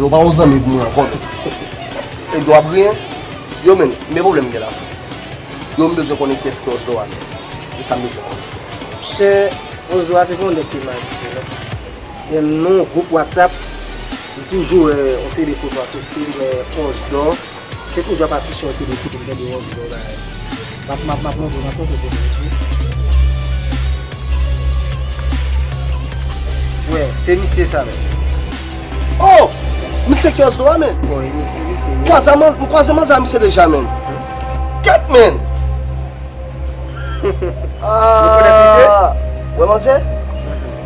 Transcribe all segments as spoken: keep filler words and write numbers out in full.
Ou pa yon zanmi pou mwen ankò non. E dwa griyen. Yo, men, men pwoblèm m gen la. Yo, m bezwen konnen kiyès ki Osdor a, men. Se sa m bezwen konnen. Monchè, Osdor a se pa yon nèg ke m abitye non. Men m nan yon gwoup WhatsApp, m toujou wè yon seri de foto ap poste, men Osdor, se toujou ap afiche yon seri de foto m tande Osdor bagay. M ap, m ap, m ap montre, m ap montre pou nou, wi. Wè, se misye sa, men. Oh! Misye ki Osdor a, men. Bon, e misye, misye, wi. Kwaze man-, m kwaze manzè a misye deja, men. Kèt, men. Ou konèt misye? Ah, wè manzè?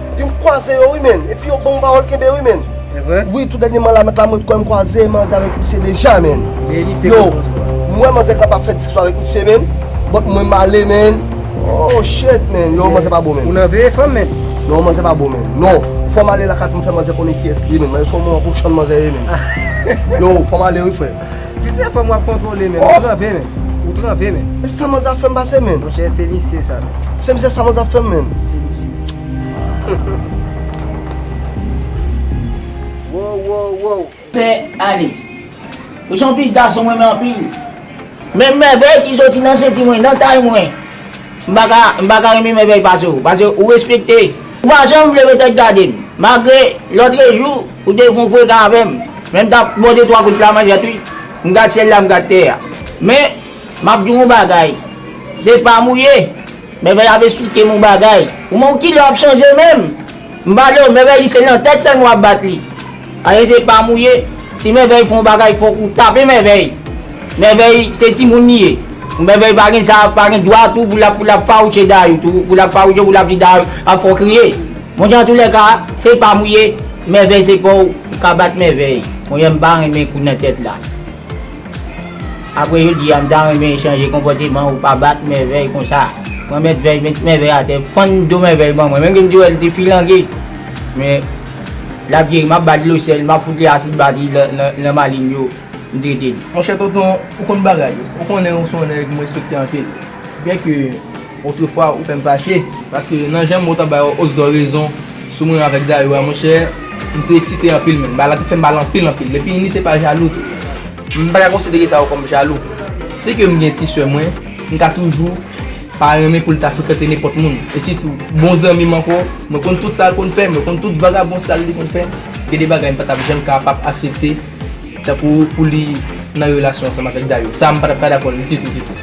Epi m kwaze yo, wi, men. Epi yo ban m pawòl kenbe, wi, men. E vre? Wi, tou dènyèman la, mèt la, mwen kwè m kwaze manzè avèk misye deja, men. E misye yo, konn Osdor a? M wè manzè k ap fè diskisyon avèk misye, men. But mwen m ale, men. Oh, shit, men. Yo, manzè pa bon, men. Ou nan veye fanm, men. Non, manzè pa bon, men. Non. Fò m ale lakay pou m fè manzè konnen kiyès li ye, men. Manzè se yon mouton kochon manzè ye, men. Yo, fò m ale, wi, frè. Si se fanm w ap kontwole, men. Ou tranpe, men. Ou tranpe, men. E sa manzè ap fè m pase, men. Monchè, se misye sa, men. Se misye sa manzè ap fè m, men. Se misye. Wow, wow, wow. Sè Alex. Ou se yon pitit gason mwen renmen anpil. Men mèvèy ki soti nan senti mwen, nan tay mwen, m pa ka, m pa ka renmen mèvèy pase w, paske ou respekte. Ou pa janm vle petèt gade m. Malgre lòtrejou, ou te fè yon freka avè m. Men m t ap ba w de twa kout pla manchèt, wi. M gad syèl la, m gad tè a. Men, m ap di w yon bagay. Se pa mouye. Mèvèy ap esplike m yon bagay. Ou menm kilè w ap chanje menm? M pale w, mèvèy li se nan tèt sèlman w ap bat li. Ayen se pa mouye. Si mèvèy fè yon bagay, fòk ou tape mèvèy. Mèvèy se timoun li ye. Mèvèy pa gen sa, pa gen dwa tou pou l ap, pou l ap fawouche dayou tou, pou l ap fawouche, pou l ap di dayou ap fè w kriye. Monchè, antoulèka, se pa mouye. Mèvèy se pa w, ou ka bat mèvèy. Monchè, m pa renmen kou nan tèt la. Apre jodi a, m ta renmen chanje konpòteman ou pa bat mèvèy konsa. Pran mèvèy, met mèvèy atè, fann do mèvèy ban mwen. Menm ke m te wè l te filange. Men, l ap geri, m ap ba dlo sèl, m ap fout li asid batri nan, nan, nan malin yo, m trete li. Monchè tonton, ou konn bagay yo. Ou konnen ou se yon nèg m respekte anpil. Byenke Otrefwa, ou fè m fache, paske nan jan m wè w t ap bay Osdor rezon sou mwen avèk Dayou a, monchè, m te eksite anpil, men bagay la te fè m mal anpil, anpil. Epi, ni se pa jalou tou. M pa ka konsidere sa yo kòm jalou. Si ke m gen ti sè mwen, m ka toujou pa renmen pou l ta frekante nenpòt moun. E sitou, bon zanmi m ankò, mwen konn tout sa l konn fè, mwen konn tout vagabon sal li konn fè. Gen de bagay m pa t ap janm kapab aksepte, tankou pou li nan relasyon ansanm avèk Dayou. Sa, m pa t ap ka dakò l ditou, ditou.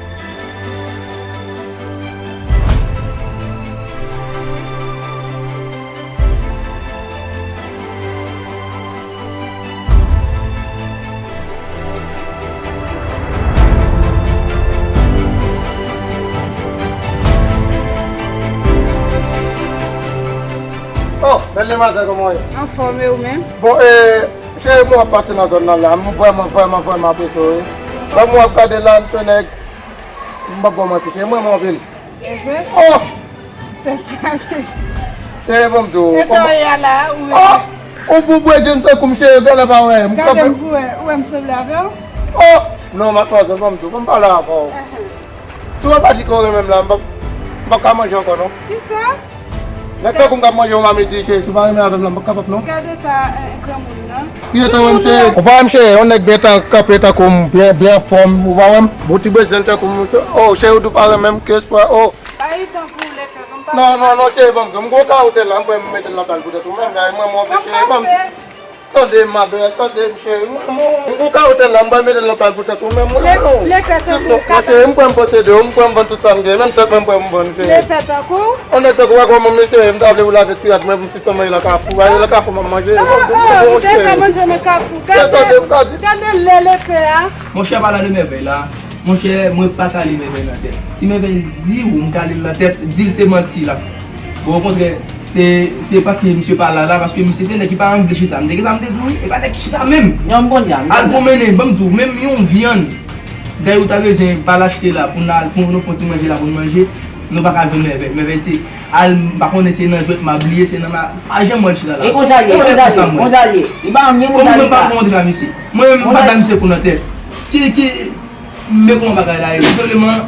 Oh, bèl demwazèl, kòman w ye? Anfòm, e ou menm? Bon, e, cheri, mwen ap pase nan zòn nan la. M vrèman, vrèman, vrèman apresye w, wi. Lè mwen ap gade la, m se nèg, m p ap ba w manti, ke m renmen w anpil. E vre? Oh! Tèt chaje. Cheri, ban m di w. Etan w ye a la, ou menm? Oh! Ou pou bwè djenn tankou m, cheri, gade pa wè. M kanpe. Gade m pou wè, ou wè m sanble avè w? Oh! Non, matmwazèl, ban m di w, ban m pale avè w. Si w pa di ke w renmen m la, m p ap, m p ap ka manje ankò, non. Kisa? Nèg tankou m k ap manje yon mamit, cheri, si w pa renmen avè m la, m p ap kapab, non. Gade ta, eh, granmoun nan. Ki eta w, cheri? Ou pa wè m, cheri, yon nèg byen tan kanpe tankou m, byen, byen anfòm, ou pa wè m? Bon ti brezilyen tankou m, oh, cheri, ou di w pa renmen m, ki espwa, oh. Bay tankou lè tankou m pa. Non, non, non, cheri, ban m di w, m gon kawotèl la, m pral mete l nan kal poutèt ou menm, la, mwen, mwen, cheri, ban m. Tande m, ma belle, tande m, cheri. M, m, m gon kawotèl la, m pral mete l nan kal poutèt ou menm, mwen, non. Lepè tankou, non, cheri, m pran m posede w, m pran m vann tout sa m gen, menm tèt mwen m pran m vann, cheri. Lepè tankou. On nèg tankou w a kòman m ye, cheri, m ta vle ou lave ti rad mwen pou m sispann manje nan kafou. Ale nan kafou, m ap manje. Ah, ah, ou deja manje nan kafou. Gade, gade lè lepè a. Monchè, pale de mèvèy la. Monchè, mwen pa ka li mèvèy nan tèt. Si mèvèy di w m ka li l nan tèt, di l se manti l ap fè. Bon, okontrè, se, se paske misye pa la la, paske misye se nèg ki pa janm vle chita. M te gen sa m te di w, wi, e pa nèg ki chita menm. Non, m konn sa, m konn sa. Al pwomennen, ban m di w, menm yon vyann, dayè ou ta bezwen pa l achte la, pou n al, pou nou fè yon ti manje la, pou n manje, nou pa ka jwenn mèvèy. Mèvèy se, al, m pa konnen se nan jwèt m ap li ye, se nan ma, pa janm wè l chita la. E konsa l ye, konsa l ye, konsa l ye. Li pa janm gen moun la li pa. Kòm mwen pa kontre a misye. Mwen menm, m pa bay misye kou nan tèt. Ki, ki, Men kòman bagay la ye, tou senpleman,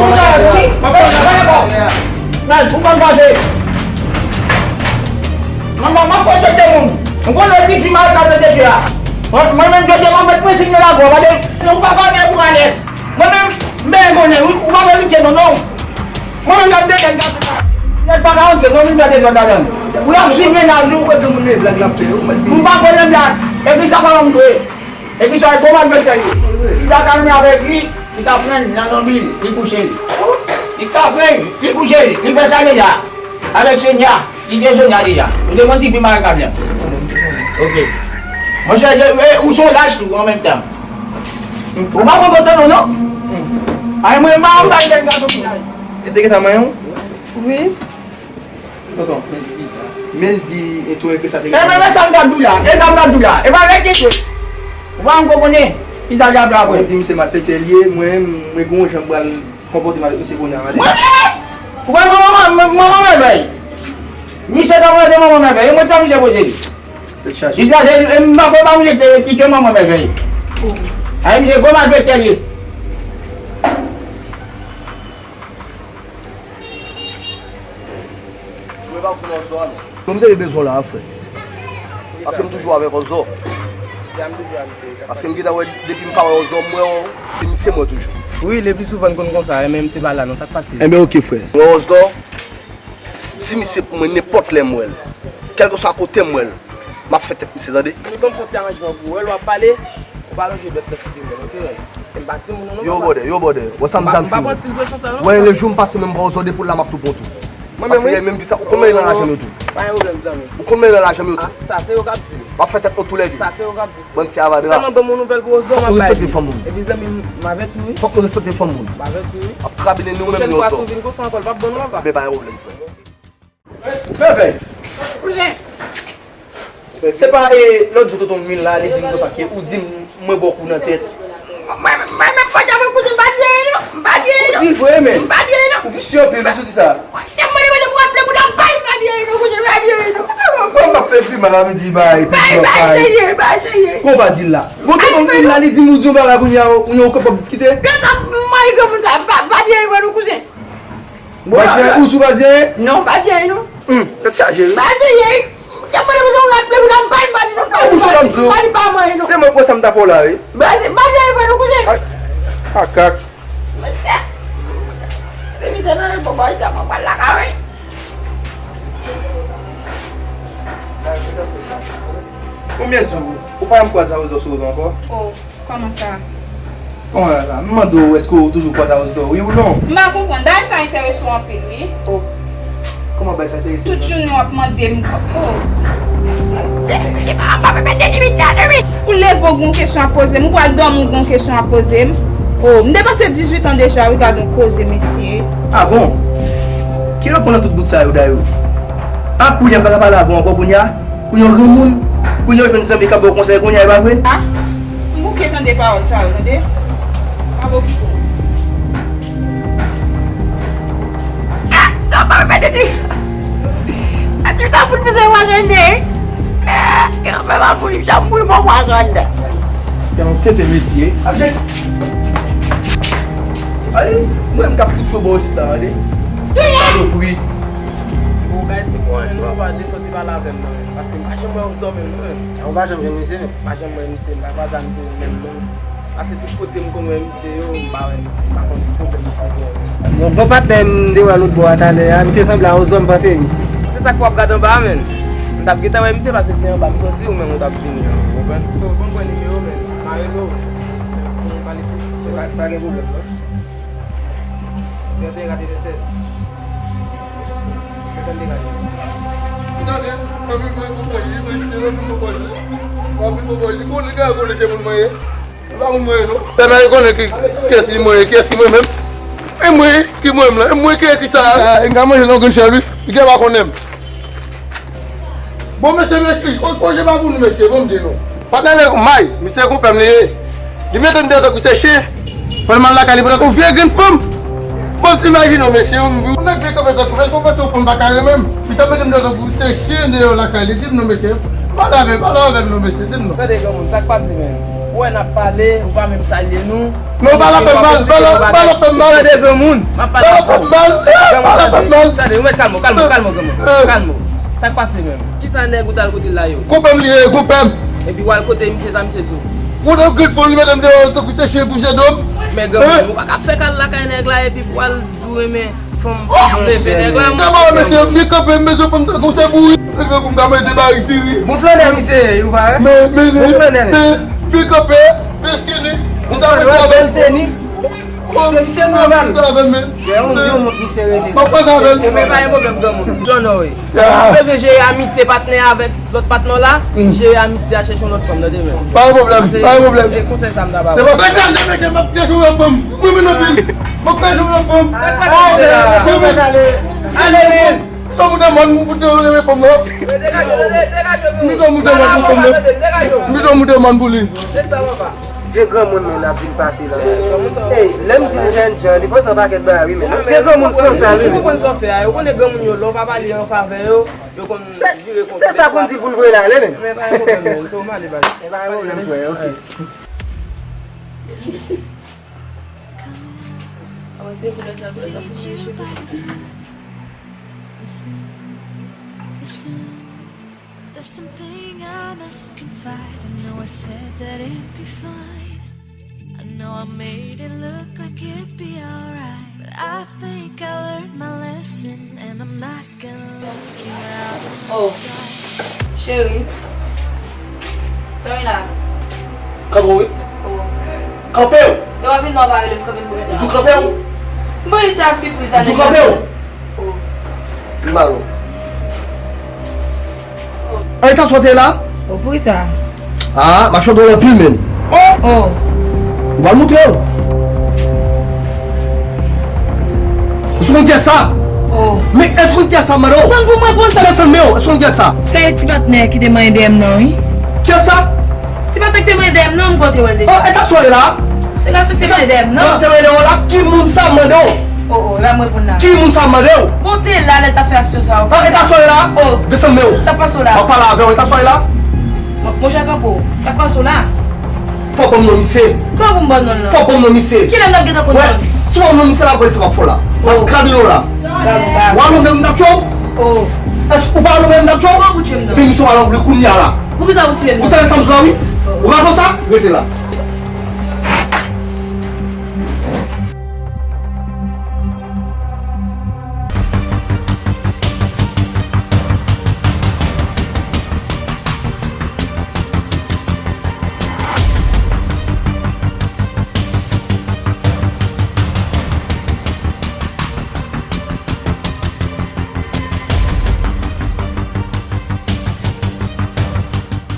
Ou pa konn fache. Manman, m ap fè sot de moun. Ou konnen ti fi mare k ap mete je a. Mwen, mwen menm, jodi a, m ap met prensip nan lakou a. Paske ou pa pale pou Alex. Mwen menm, m byen konnen, wi, ou pa merite non, non. Mwen menm, m ap degaje m. Nèg pa ka antre, non, vin mete zòn ladan. Ou ap swiv mennaj ou. Ou kwè gen moun nan blag l ap fè, ou mèt vini. M pa konnen blag. E kisa pa m dwe? E kisa e bon malfektè li? Si ta kalme avèk li, li ta pran l nan nonbil, li kouche l. Li ta pran l, li kouche l, li fè sa deja. Avèk Sonia, li te Sonia deja. Ou te konn tifi mare kabyan. Ok. Monchè, e, ou se yon lach tou, an menm tan. Ou pa konn kontan non, non? Ay, mwen, m pa anba jèn gason ki lach. E te gentan manyen w? Wi. Tonton. Men l di, e tou, e ke sa te... E men, men sa m t ap di w la, e sa m t ap di w la. E pa rete tou. Ou pa ankò konnen ki sa k ap la vre. Ou di m se malfektè l ye, mwen, mwen gon jan m pral konpòte m avèk misye kounye a, gade. Mwen, mwen, mwen, mwen, mwen, mwen, mwen, mwen. Misye ta mande manman mwen fè, e mwen ta misye poze li. Tèt chaje. Jis la, se, e m pa kwè pa misye te kite manman mwen fè. Ay, misye gwo malfektè l ye. Mwen pa konn Ozò a, non. Non, m te bezwen w la, frè. Paske m toujou avèk Ozò. Ya, m toujou avèk misye, sa. Paske m gentan wè, depi m pa wè Ozò, m wè w, se misye m wè toujou. Wi, le pli souvan n konn konsa, e menm se pa la, non, sa k pase? Enben, oke, frè. Mwen, Ozò, di misye pou mwen nenpòt lè m wè l. Kèlkeswa kote m wè l, m ap fè tèt misye, tande. Ann, ban m fè yon ti aranjman pou ou. Wè, lè w ap pale, ou pa lonje dwèt nan figi moun, oke, rèd? E m pa timoun ou non, papa. Yo, brother, yo, brother. Wè sa m, sa m fini. M pa pran stil presyon sa, non, papa. Wè, le jou m pase menm pran Ozò depi w la m ap tou pran tou. Mwen menm, wi. Paske menm vi sa, ou konn mwen nan lajan m yo tou. Pa gen pwoblèm, zanmi. Ou konn mwen nan lajan m yo tou. Ah, sa se yo k ap di. M ap fè tèt nou toulède. Sa se yo k ap di. Bann ti avadra. Sèlman ban m yon nouvèl pou Ozò, m ap bay li. Fòk nou respekte fanm moun. Epi, zanmi m, m avèti w, wi. Fòk nou respekte fanm moun. M avèti w, wi. M ap krabinen nou menm, Ozò. Pwochèn fwa, si w vin konsa ankò, l p ap bon, non, papa. Enben, pa gen pwoblèm, frè. Mèvèy. Kouzen. Se pa e lòt jou tonton Mil la, li di m konsa ke ou di m mwen ba w kou nan tèt. Mwen, mwen, mwen, mwen, mwen, kouzen, m pa di anyen non. M pa di anyen non. Ou di vre, men. M pa di anyen non. Ou visye anpil, wi, soti sa. Kouzen, mwen, mwen, mwen, mwen, mwen, m pa di anyen non, kouzen, m pa di anyen non. Kòman w ap fè pi mal avè di bay, pi di bay, bay, bay. Serye, bay, serye. Kòman w va di l la? Bon, tonton Mil la, li di m ou di yon bagay kounye a, ou, ou kapab diskite. Gad sa, mwen, granmoun sa, m pa, m pa di anyen vre non, kouzen. Ou pa di anyen, ou sou pa di anyen? Non, m pa di anyen non. Hum, tèt chaje, wi. Bay, serye. Kè mwen depoze yon rad ple pou dam pa m pa di non. Ou bouche dam zo. Pa di pa mwen non. Se mwen pran sa m ta fè w la, wi. Bay, se pa di anyen vre non, kouzen. Ay, makak. Se mizè nan bon bay sa mwen pral lakay wi. Konbyen jou ou pa janm kwaze Arizò sou wout ankò? Oh, kòman sa? Kòman sa? M mande w èske w toujou kwaze Arizò, wi ou non? M pa konprann. Bagay sa enterese w anpil, wi. Oh. Kòman bagay sa enterese m? Tout jounen w ap mande m. Oh. Ou leve w gen kesyon ap poze m, ou pral dòmi w gen kesyon ap poze m. Oh, m depanse dizuit an deja, wi, gad yon koze, mesye. Ah bon? Kilè w pran nan tout bout sa yo, dayè? Ah, kounye a m pa ka pale avè w ankò, kounye a? Kounye a w granmoun, kounye a w jwenn zanmi k ap ba w konsèy, kounye a, e pa vre? Ah, m bouke tande pawòl sa yo, tande? Pa okipe w. Ah, sa w pa mèt di. Ati ta fout mizè w a jwenn de. Ah, fè m ap mouri, m ap mouri bon pwazon anndan. Gen yon tete mesye. Ap jwenn. Ale, mwen m k ap fout cho bò isit la, tande. Salopri. Bon, guys, m konnen nou pa desann. Li pale avè m nan, men, paske m pa janm wè Osdor menm, non, men. Ou pa janm jwenn misye, men? M pa janm wè misye, m pa kwaze a misye menm, non. Paske tout kote m konn wè misye yo, m pa wè misye, m pa konn ki pwoblèm misye genyen. Bon, bon patnè m te wè lòt bò a talè a, misye sanble a Osdor, m panse misye. Se sa k fè w ap gade anba a, men. M t ap gentan wè misye, paske se anba m soti, ou menm ou t ap vini an, ou konprann? Bon, bon, pran nimewo, men. M a rele w. Pou nou pale plis. Pa, pa gen pwoblèm, non. Gade, gade le sèz. Ou tande, gade. Ou tande? Mwen vin mwen konprann li, mwen jete lòt moun konprann li. Mwen vin konprann li. Bon, li ka konnen se moun mwen ye. Li pa moun mwen ye, non. Pèmèt li konnen ki, kiyès li mwen ye, kiyès ki mwen menm. E mwen ki mwen menm lan, e mwen ki ekri sa. Ah, m ka manje nan grenn chèl, wi. Li gen pa konnen m. Bon, mesye, mesye, ko-, koze pa pou nou, mesye, bon, m di nou. Patnè nèg may, misye konpè m li ye. Li mete m deyò tankou se chen. Fò l m al lakay li pou tankou vye grenn fanm. Bon, imajine w, mesye, yon nèg vye kanpe tankou, mesye, w panse yon fanm pa ka renmen m? Misye mete m deyò tankou se chen deyò lakay li, di m non, mesye. Pale avè m, pale avè m non, mesye, di m non. Tande, granmoun, sa k pase, menm? Ou wè n ap pale, ou pa menm salye nou. Non, pa la fè m mal, pa la, pa la fè m mal. Tande, granmoun, m ap pale avè w. Pa la fè m mal, pa la fè m mal. Tande, ou mèt kalme w, kalme w, kalme w, granmoun. Kalme w. Sa k pase menm? Kisa nèg ou t al kote l la yo? Konpè m li ye, konpè m. Epi w al kote misye, sa misye di w? Ou nan grenn fanm, li mete m deyò, tankou se chen pou je do m. Men granmoun, ou pa ka fèk al lakay nèg la, epi pou w al di w renmen fanm, leve nèg la, mwen. Gade mesye, m byen kanpe, m bezwen fanm tankou se bouri. Nèg la pou m ta mande barik diri. Bon flannè misye ye, ou pa wè? Men, men, bon flannè, men, byen kanpe, men skinny. Bon flannè, bèl tenis. Se misye nòmal. Gen yon, gen yon moun misye rele. M ap pase avè l. Se men pa yon pwoblèm, granmoun. John Noy. Si w bezwen jere amitye patnè avèk lòt patnè w la, jere amitye a, chèche yon lòt fanm nan demen. Pa gen pwoblèm, pa gen pwoblèm. Se konsèy sa m ta ba w. Se pa sa k al jere, m ap chèche yon lòt fanm. Mwen menm anpil. M ap chèche yon lòt fanm. Sa k pase misye la? Ale, men. Mwen moutre mòn pou te rele fanm nan. Mwen moutre mòn pou fanm nan. Mwen moutre mòn pou li. Se sa, papa. Vye granmoun men n ap vin pase la. Ey, lè m di l jènjan, li panse yon pakèt bagay wi men. Vye granmoun san sal wi men. Ou konn sa w fè a, ou konnen granmoun yo, lè w pa pale an favè yo, yo konn vire kont. Se sa pou n di l pou n voye l ale men. Men pa gen pwoblèm men, se w m ale baz. Men pa gen pwoblèm frè, ok. Avan ti koulè sa, koulè sa fout mwen cheve. Listen, listen. There's something I must confide. I know I said that it'd be fine. I know I made it look like it'd be alright. But I think I learned my lesson, and I'm not gonna let you out of my sight. Oh, cheri. Sa w gen la? Kanpe w wi. Oh. Kanpe w! Lè w ap vin nan w pa rele m kanpe m pou kisa? M di w kanpe w! M ban li sa sipriz la. M di w kanpe w! Oh. M ba w. An eta sou te la? Oh, poukisa? Ah, machann dwòl anpil menm. Oh! Oh. M pral moutre w. Ou sou konn kiyès sa? Men èske w konn kiyès sa m mande w? Tann pou m reponn sa. Desann men w, èske w konn kiyès sa? Se ti patnè ki te manyen dèyè m nan, wi. Kiyès sa? Ti patnè ki te manyen dèyè m nan, m kwè w te wè l deja. Oh, e ta sou la? Se gason ki te manyen dèyè m nan. Te manyen dèyè w la? Ki moun sa m mande w? Oh, oh, la m reponn la. Ki moun sa m mande w? Bon, te la lè l t ap fè aksyon sa yo. Ah, e ta sou la? Oh. Desann men w. Sa pase w la? M ap pale avè w, e ta sou la? Mon- Monchè kanpe w. Sa k pase w la? Fò w ban m non misye. Kòman pou m ban non l lan? Fò w ban m non misye. Kilè m t ap gentan konn non l? Si w ban m non misye la, mwen di sa m ap fè w la. M ap krabinon la. W a lonè m t ap tchè w? Oh. Èske ou pa lonè m t ap tchè w? Kòman pou tchè m nan? Epi misye w a lonè kounye a la. Poukisa pou tchè m nan? Ou tande sa m di w la, wi? Ou raple w sa? Rete la.